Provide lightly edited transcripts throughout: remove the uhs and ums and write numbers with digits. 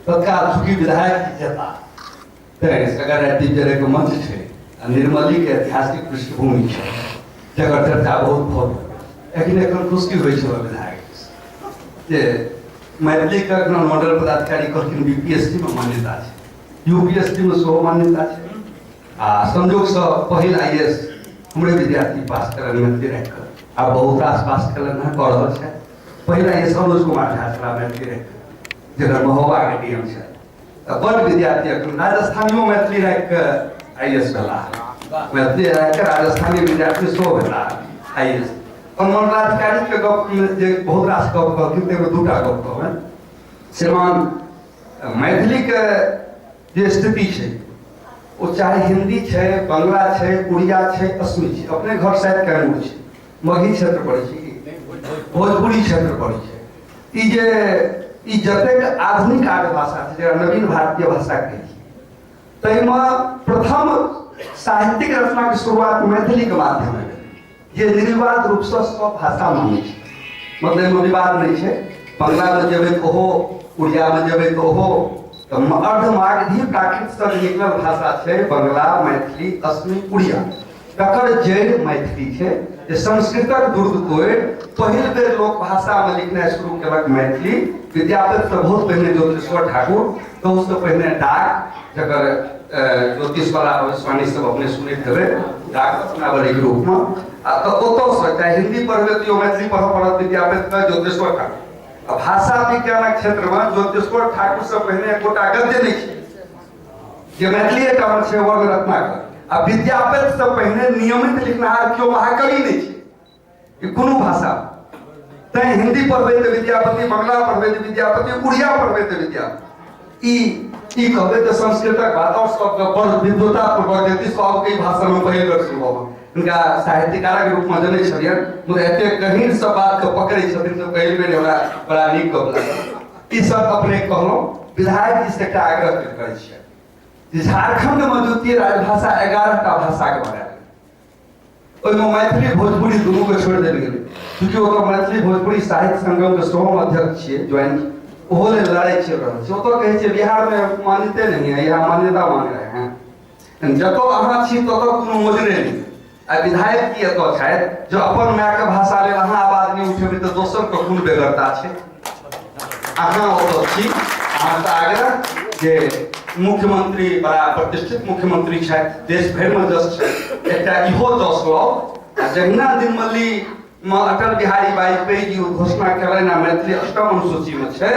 तत्काल चूँकि विधायक जी जेता तैँ अगर दीप जरैके मंच छै आ निर्मलीके ऐतिहासिक पृष्ठभूमि छै जकर चर्चा बहुत भऽ गेल। एखन एखन खुशी होइ छै विधायक जे मैथिलीके एखन नोडल पदाधिकारी कहलखिन बी पी एस सी मे मान्यता छै, यू पी एस सी मे सेहो मान्यता छै आ संयोगसँ पहिल I S हमरे विद्यार्थी पास कयलनि मैथिली राखि कऽ आ बहुत रास पास कयलनि हेँ, कऽ रहल छथि। पहिल I S Manoj Kumar Jha छलाह मैथिली राखि कऽ, जकर महोबाके डी एम छथि। तऽ बड्ड विद्यार्थी एखन राजस्थानियो मैथिली राखि कऽ I S भेलाह, मैथिली राखि कऽ राजस्थानी विद्यार्थी सेहो भेलाह I S. अनुमंडलाधिकारीके गप जे बहुत रास गप कहलखिन ताहिमे दूटा गप कहबनि। श्रीमान मैथिलीके जे स्थिति छै ओ चाहे हिंदी छै, बंगला छै, उड़िया छै, असमी छै, अपने घर शायद कैमूर छै, मगही क्षेत्र पड़ै छै कि भोजपुरी क्षेत्र पड़ै छै। ई जे ई जतेक आधुनिक आर्य भाषा छै जकरा नवीन भारतीय भाषा कहै छै ताहिमे प्रथम साहित्यिक रचनाके शुरुआत मैथिलीके माध्यममे भेलै, जे निर्विवाद रूपसँ सब भाषा मानै छै, मतलब एहिमे विवाद नहि छै। बंगलामे जेबै तऽ ओहो, उड़ियामे जेबै तऽ ओहो, तऽ अर्धमागधी प्राकृतसँ निकलल भाषा छै बंगला, मैथिली, असमी, उड़िया, तकर जड़ि मैथिली छै जे संस्कृतक दुर्ग तोड़ि पहिल बेर लोक भाषामे लिखनाइ शुरू केलक मैथिली। विद्यापतिसँ बहुत पहिने ज्योतिश्वर ठाकुर, तहूसँ पहिने डाक, जकर ज्योतिषवला भविष्यवाणी सब अपने सुनैत हेबै डाक रत्नावलीके रूपमे। आ तऽ ओतऽसँ चाहे हिंदी पढ़बै तैयो मैथिली पढ़ऽ पड़त विद्यापतिके, ज्योतिश्वर ठाकुर। आ भाषा विज्ञानक क्षेत्रमे ज्योतिश्वर ठाकुरसँ पहिने एकोटा गद्य नहि छै जे मैथिली एकटा छै वर्ण रत्नाकर। आ विद्यापतिसँ पहिने नियमित लिखनिहार केओ महाकवि नहि छै कोनो भाषा। तैं हिंदी पढ़बै तऽ विद्यापति, बंगला पढ़बै तऽ विद्यापति, उड़िया पढ़बै तऽ विद्यापति। ई ई कहबै तऽ संस्कृतक बात और सब बड़ विद्वतापूर्वक यदि सबके ई भाषामे पहिल बेर सुनबऽ, हिनका साहित्यकारक रूपमे जनै छलियनि, मुदा एतेक गहींर सब बातके पकड़ै छथिन तऽ पहिल बेर हमरा बड़ा नीक गप लागल। ई सब अपने कहलहुँ। विधायक जी से एकटा आग्रह करै छियै जे झारखंडमे द्वितीय राजभाषा 11टा भाषाके बनायल, ओहिमे मैथिली भोजपुरी दुनूके छोड़ि देल गेलै। चूँकि ओतऽ मैथिली भोजपुरी साहित्य संगमके सेहो अध्यक्ष छियै ज्वाइन, ओहो लेल लड़ाइ चलि रहल छै। ओतऽ कहै छै बिहारमे मान्यते नहीं है, यहाँ मान्यता मांग रहे हैं। जतऽ अहाँ छी ततऽ कोनो मोजरे नहि। आ विधायक की एतऽ छथि जो अपन मायके भाषा लेल अहाँ आवाज नहि उठेबै तऽ दोसरके कोन बेगरता छै। अहाँ ओतऽ छी, अहाँसँ आग्रह जे मुख्यमंत्री बड़ा प्रतिष्ठित मुख्यमंत्री छथि, देश भरिमे जस छथि, एकटा इहो जस लाउ। आ जहिना दिनमल्ली मे अटल बिहारी वाजपेयी जी घोषणा केलनि आ मैथिली अष्टम अनुसूचीमे छै,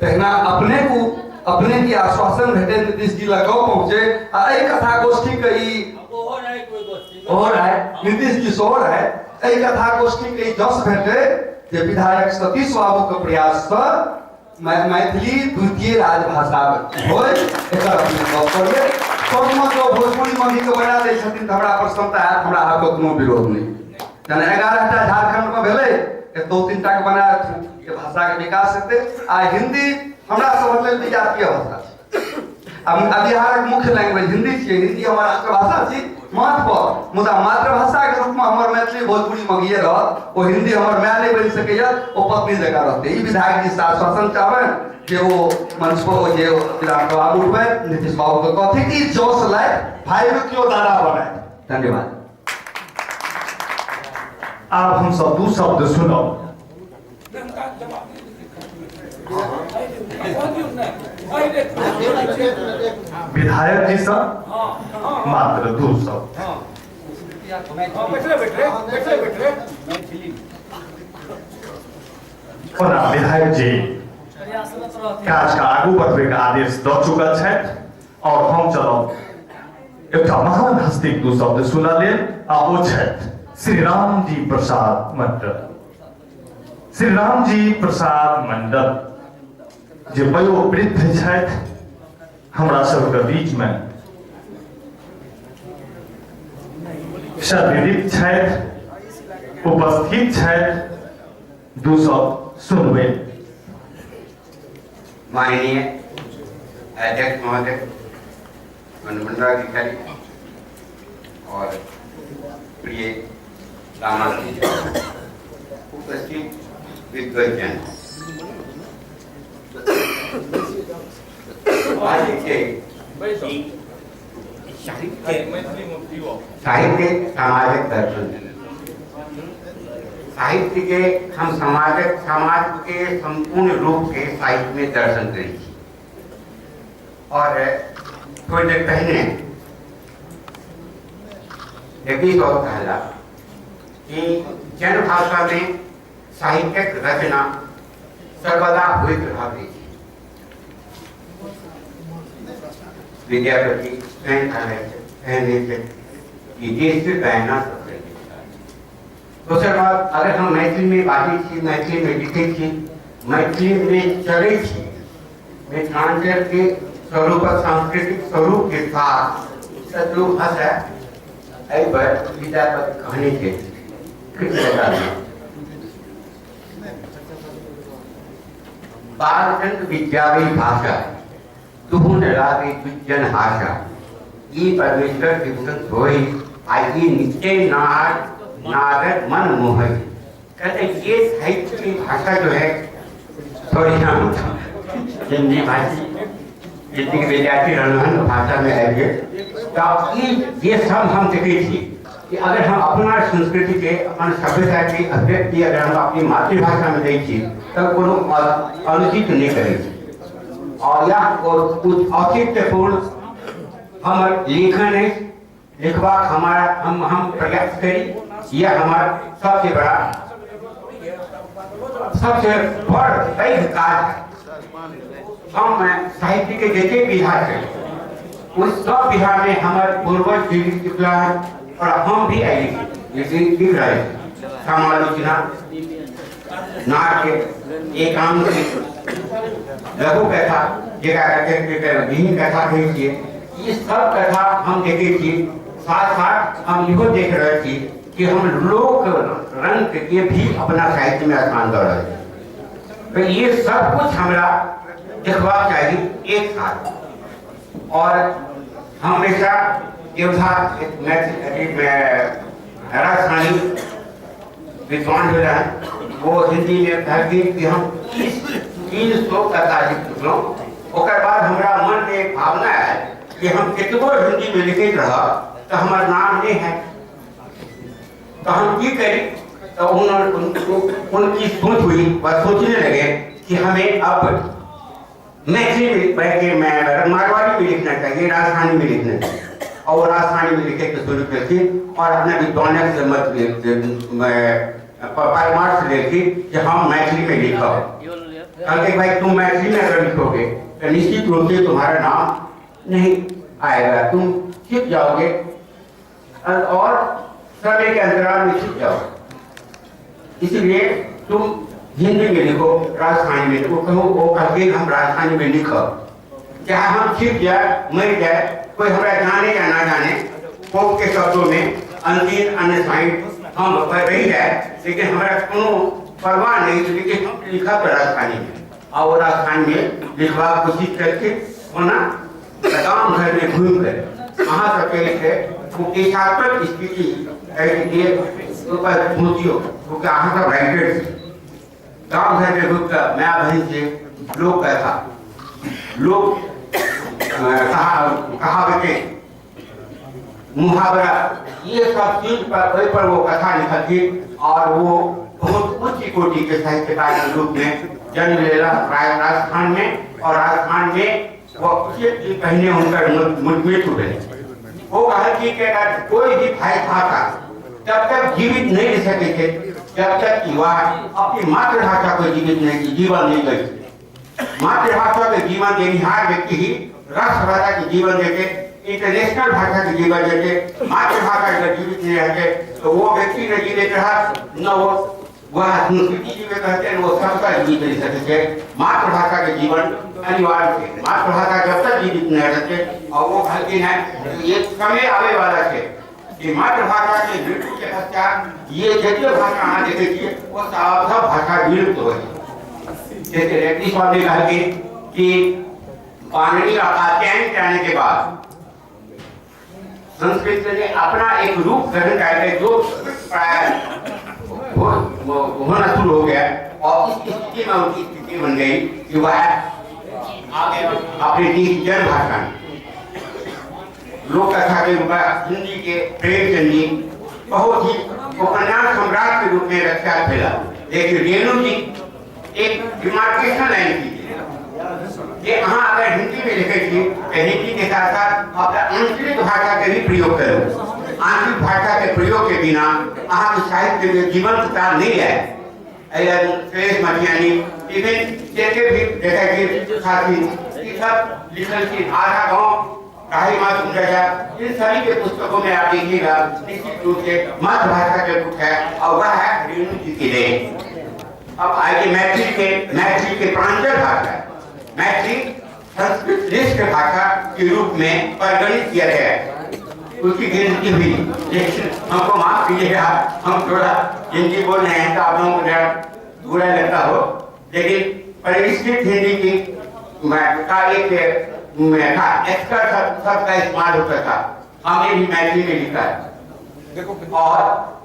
तहिना अपने को अपने के आश्वासन भेटे नीतीश जी लग पहुँचे आ एहि कथा गोष्ठी के ई ओहो रहै, नीतीश जी सेहो रहै, एहि कथा गोष्ठी के ई जस भेटे जे विधायक सतीश बाबू के प्रयास से मैथिली द्वितीय राजभाषा होय, एकर अपने गप करबै। सबमे जो भोजपुरी मगही के बना दै छथिन तऽ हमरा प्रसन्नता हैत, हमरा अहाँके कोनो विरोध नहि। जेना 11टा झारखंडमे भेलै, एतौ 3टा के बना देथिन, जे भाषाके विकास हेतै। आ हिंदी हमरा सभक लेल विजातीय भाषा छै। आ बिहारक मुख्य लैंग्वेज हिंदी छियै, हिंदी हमर राष्ट्रभाषा छी माथ पर, मुदा मातृभाषाके रूपमे हमर मैथिली भोजपुरी मगहिए रहत। ओ हिंदी हमर माय नहि बनि सकैए, ओ पत्नी जकाँ रहतै। ई विधायक जी आश्वासन चाहबनि जे ओ मंच पर जे विधानसभा मे उठबै नीतीश बाबूके कहथिन कि जस लायक भाई में क्यों दादा बनाए। धन्यवाद। आब हम सब दू शब्द सुनब। विधायक जी सब मात्र दू शब्द। ओना विधायक जी काज के आगू बढ़बे के आदेश दऽ चुकल छथि और हम चलब एकटा महान हस्ती दू शब्द सुनऽ लेल, आ ओ छथि श्री राम जी प्रसाद मंडल। श्री राम जी प्रसाद मंडल जे वयोवृद्ध छथि, हमरा सबके बीच में सदृत छथि, उपस्थित छथि, दू शब्द सुनबै। माननीय अध्यक्ष महोदय, अनुमंडलाधिकारी और प्रिय रामाजी, उपस्थित विद्वजन, बात छै साहित्य सामाजिक दर्शन, साहित्य के हम समाज के संपूर्ण रूप के साहित्य में दर्शन करै छी। और थोड़ी देर पहले जगदीश बाबू कहला कि जनभाषा में साहित्यक रचना सर्वदा होइत रहल अछि। विद्यापति स्वयं कहने कि देश बहना सबसे। दोसर बात, अगर हम मैथिली में बाजै छी, मैथिली में लिखै छी, मैथिली में चलै छी, मिथिलांचल के स्वरूप सांस्कृतिक स्वरूप के साथ शत्रु हंसै, एहि पर विद्यापति कहने के बालचंद विद्यावी भाषा तुहुन रागे जन हाशा, ई परमेश्वर विभूषण सोई आई निश्चय नार नारद मन मोह। कहते ये साहित्य की भाषा जो है, सॉरी हम हिंदी भाषी जितनी विद्यार्थी रहन भाषा में आएंगे तो ये सब हम देखे छी कि अगर हम अपना संस्कृति के अपन सभ्यता के अभिव्यक्ति अगर हम अपनी मातृभाषा में दै छी तब कोनो अनुचित नहीं करै छी। और यह कुछ औचित्यपूर्ण हमर लेखन है, लिखबाक हमारा हम प्रयास करी, यह हमारा सबसे बड़ा सबसे बड़ पैघ काज है। हम साहित्य के जते विधा है उस सब विधा में हमारे पूर्वज भी लिख चुका है और हम भी आई लिख रहे हैं। समालोचना, नाट्य, एकांक, लघु कथा, विहीन कथा कहै छियै, ई सब कथा हम देखै छी। साथ साथ हम इहो देख रहे छी कि हम लोक रंग के भी अपना साहित्य में स्थान दऽ रहल छी। तो ये सब कुछ हमरा देखबाक चाही एक साथ। और हमेशा राजस्थानी विद्वान जो है वो हिंदी में कहलखिन कि हम 300 कथा लिख चुकलहुँ। ओकर बाद हमरा मन में एक भावना है कि हम कतबो हिंदी में लिखैत रहब तो हमार नाम नहीं है, तो हम की करी। तो उनकी सोच हुई, वह सोचने लगे कि हमें अब मैथिली में बैठ के मैं मारवाड़ी में लिखना चाहिए, राजस्थानी में लिखना चाहिए। और वो राजस्थानी में लिखे के शुरू करके और अपने विद्वानों से मत परामर्श लेके कि हम मैथिली में लिखो। कहते भाई तुम मैथिली में अगर लिखोगे तो निश्चित रूप से तुम्हारा नाम नहीं आएगा, तुम छिप जाओगे और समय के अंतराल में छिप जाओगे, इसलिए तुम हिंदी में लिखो, राजस्थानी में लिखो। कहो वो कहते हम राजस्थानी में लिखो, चाहे हम छिप जाए मर जाए, कोई हमारा जाने या ना जाने, पोप के शब्दों में अंतिम अनसाइंड हम रह जाए, लेकिन हमारा कोनो परवाह नहीं, लेकिन हम लिखा तो राजस्थानी में। और वो राजस्थानी में लिखवा कोशिश करके होना गाँव घर में घूम कर वहाँ सबके लिखे उपदेशात्मक स्थिति पहुँचियो, क्योंकि अहाँ सब राइटर गाँव घर में घूम कर माय बहन से लोक कथा लोक कहावतें मुहावरा ये सब चीज पर वही पर वो कथा लिखती और वो बहुत उच्च कोटि के साहित्यकार के रूप में जन्म लेला राजस्थान में। और राजस्थान में वो कुछ दिन पहले उनका मृत्यु भेल। वो कहा कि अगर कोई भी भाई भाषा तब तक जीवित नहीं रह सके थे जब तक कि वह अपनी मातृभाषा को जीवित नहीं जीवन नहीं गई। मातृभाषा के जीवन देनिहार व्यक्ति ही राष्ट्रभाषा के जीवन देते, इंटरनेशनल भाषा के जीवन देते। मातृभाषा अगर जीवित नहीं रहते तो वो व्यक्ति न जीवित रहा, न वो वह संस्कृति जीवित रहते, वो सबका जीवित रह सकते। मातृभाषा के जीवन अनिवार्य है। मातृभाषा जब तक जीवित नहीं रहते और वो कहते हैं ये समय आवे वाला है कि मातृभाषा के मृत्यु के पश्चात ये जटिल भाषा अहाँ देखै छियै वो सब भाषा विलुप्त हो जाए। जैसे रेड्डी स्वामी ने कहा कि पाणिनि का कात्यायन के आने के बाद संस्कृत ने अपना एक रूप ग्रहण करके जो प्राय होना शुरू हो गया और इस स्थिति में उनकी स्थिति बन गई कि वह अपने देश जन भाषा में। लोक कथा के रूप में हिंदी के प्रेमचंद जी बहुत ही उपन्यास सम्राट के रूप में रक्षा फैला। लेकिन रेणु जी एक डिमार्केशन लाइन की कि अहाँ अगर हिंदी में लिखे छी तो हिंदी के साथ साथ अपना आंचलिक भाषा के भी प्रयोग करू। आंचलिक भाषा के प्रयोग के बिना अहाँ के साहित्य में जीवंतता नहीं आए। सुरेश मटियानी इवन जैसे भी देखा कि साथी ये सब लिखल की आधा गाँव राही मासूम राजा, इन सभी के पुस्तकों में आप देखिएगा निश्चित रूप से मातृभाषा के रूप है और वह है रेणु जी की then. अब आगे मैथिली के प्रांजल भाषा है। मैथिली संस्कृत श्रेष्ठ भाषा के रूप में परिगणित किया गया है, उसकी गिनती हुई। लेकिन हमको माफ कीजिएगा, हम थोड़ा हिंदी बोल रहे हैं तो आप लोगों को बुरा लगता हो, लेकिन परिष्कृत हिंदी की का एक एक्स्ट्रा शब्द का इस्तेमाल होता था, हमने भी मैथिली में लिखा है। और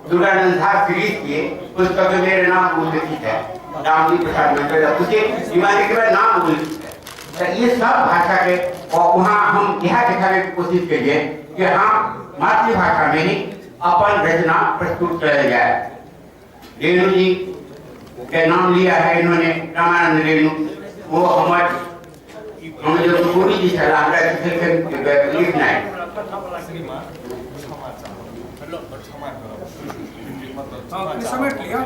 दुर्गानंद झा सीरीज के पुस्तक में मेरे नाम उल्लिखित है, रामजी प्रसाद मंडल, उसे दीवाने के बाद नाम उल्लिखित है। तो ये सब भाषा के और वहाँ हम यह दिखाने की कोशिश करिए कि हम मातृभाषा में ही अपन रचना प्रस्तुत कराया जाए। रेणु जी के नाम लिया है इन्होंने, रामानंद रेणु, वो हमारे हम जो गुरु जी सलाह लिखना है। समेट लिया।